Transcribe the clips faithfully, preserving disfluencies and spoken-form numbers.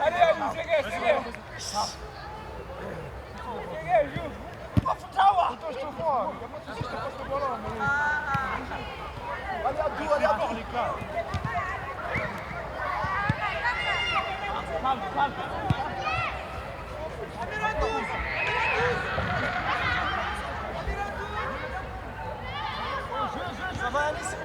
Allez, allez, c'est gay, c'est gay. C'est gay, joue. Putain, je te vois. Allez, Abdou, allez, Abdou. Calme, calme. Ça va aller, c'est bon.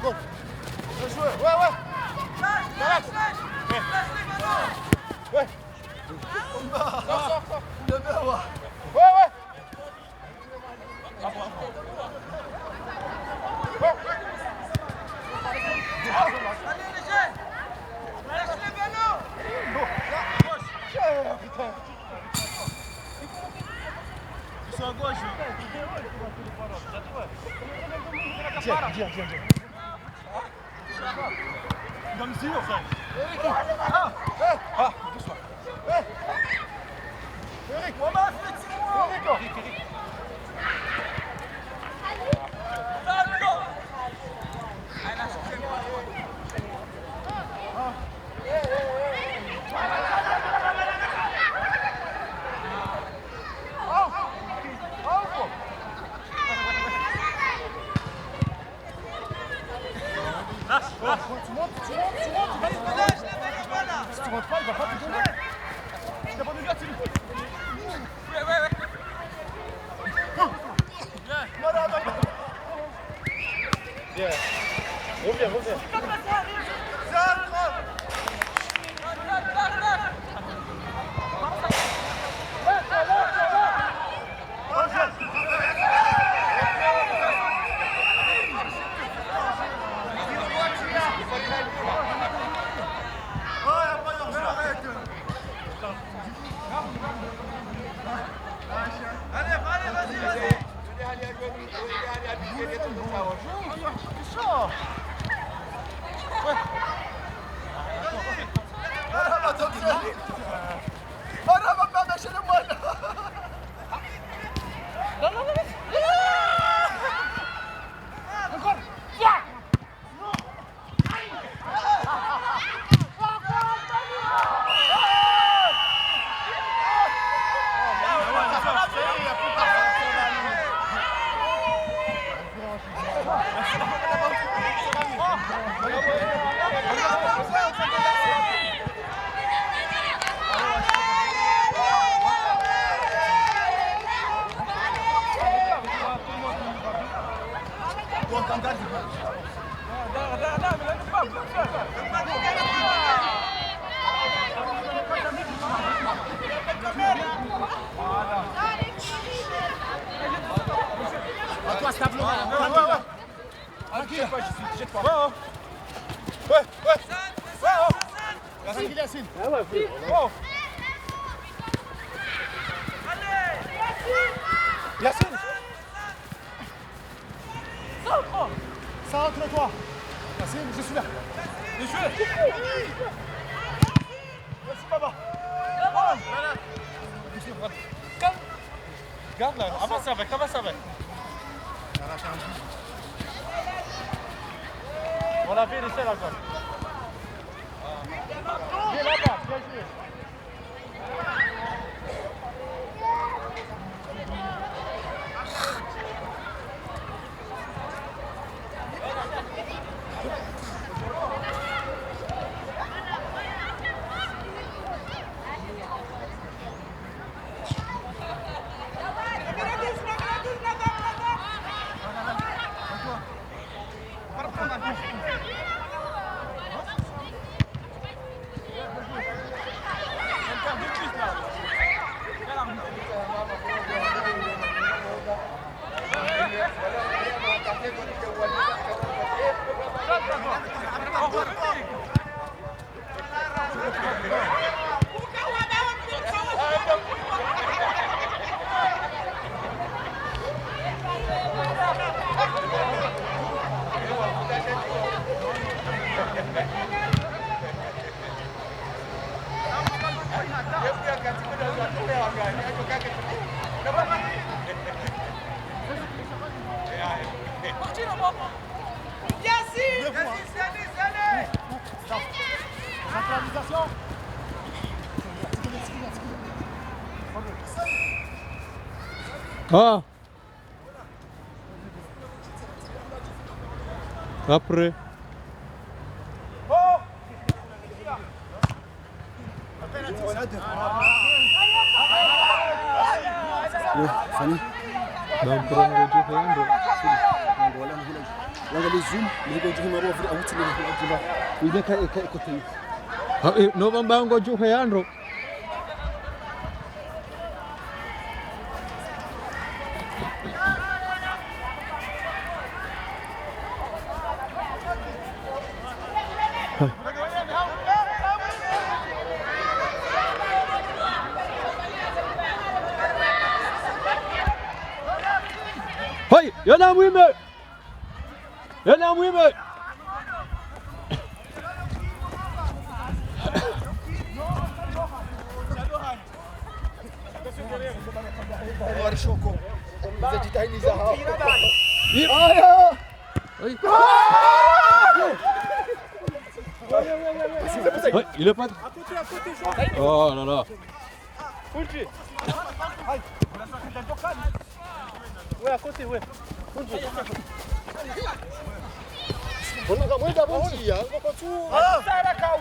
Go. Bien joué. Ouais, ouais. Direct. Ouais. Sors, sors, sors. Ouais, ouais. Allez, les jeunes. Lâche le ballon. Putain. Ils sont à gauche. Viens, viens, viens, viens. Comme si, en fait. Ah. Ah, doucement. Eric. Eric, Eric. Lâche, lâche. Tu montes, tu montes, tu montes, tu montes. Si tu montes pas, il va pas te donner. Il a pas de gars, tu lui. Ouais, ouais, ouais. Bien. Reviens, reviens. Allez, allez, vas-y, vas-y. À toi, ce tableau-là. Ouais, ouais, ouais. Tranquille, jette pas, je suis, jette pas. Ouais, ouais. Ouais, ouais. Ouais, ouais. Yacine, Yacine. Ah ouais, oui. Oh. Yacine. Centre, toi. Yacine, je suis là. Je suis là. Merci, papa. Calme. Garde là, avance avec, avance avec. On l'a vu, il est seul encore. Viens là-bas, bien joué. Ah. Après. Fani. Ba mpira ngudjo hwenda. Wanga le zoom, ngudjo hwenda wa vile awuti na ngudjo. Ile ka, ka, ka, ka. Ha, eh, no ba ngudjo hwenda. Hayi, yona mwime! Yona mwime! Aya! Ayi. Ayi, il est pas. Oh là là. Kunji. Ouais, à côté, ouais. Kunji. Bon, on va, on va, on va, on va. Ah, ça, là, quand...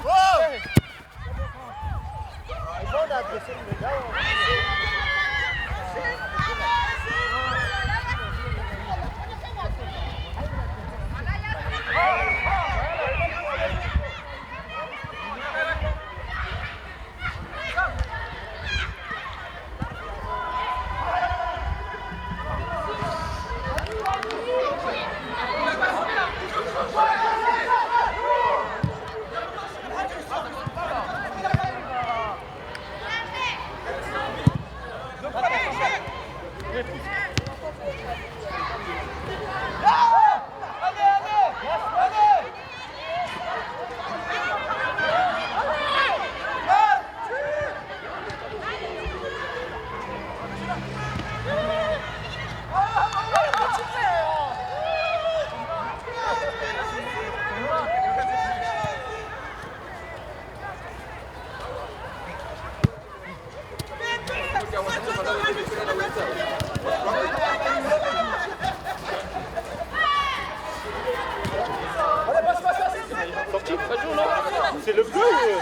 C'est le bleu, euh.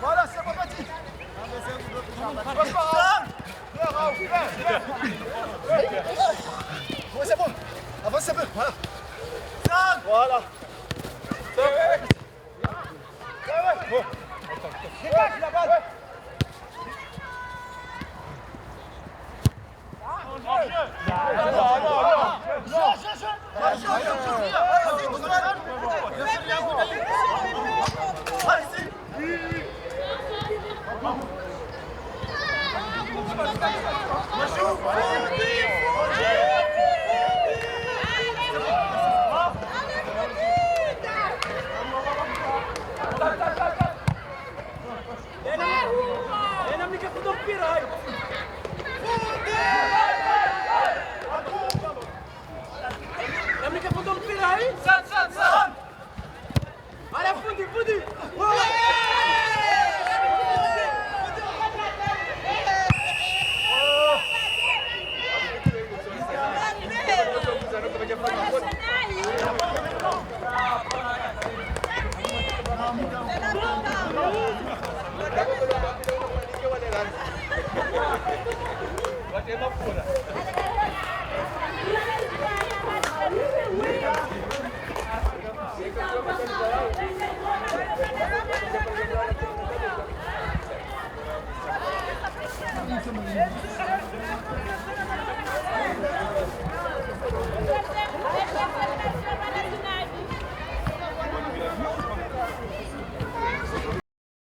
Voilà, c'est bon, petit. Ouais, c'est bon. Avance un peu, voilà. Voilà. Dégage la balle.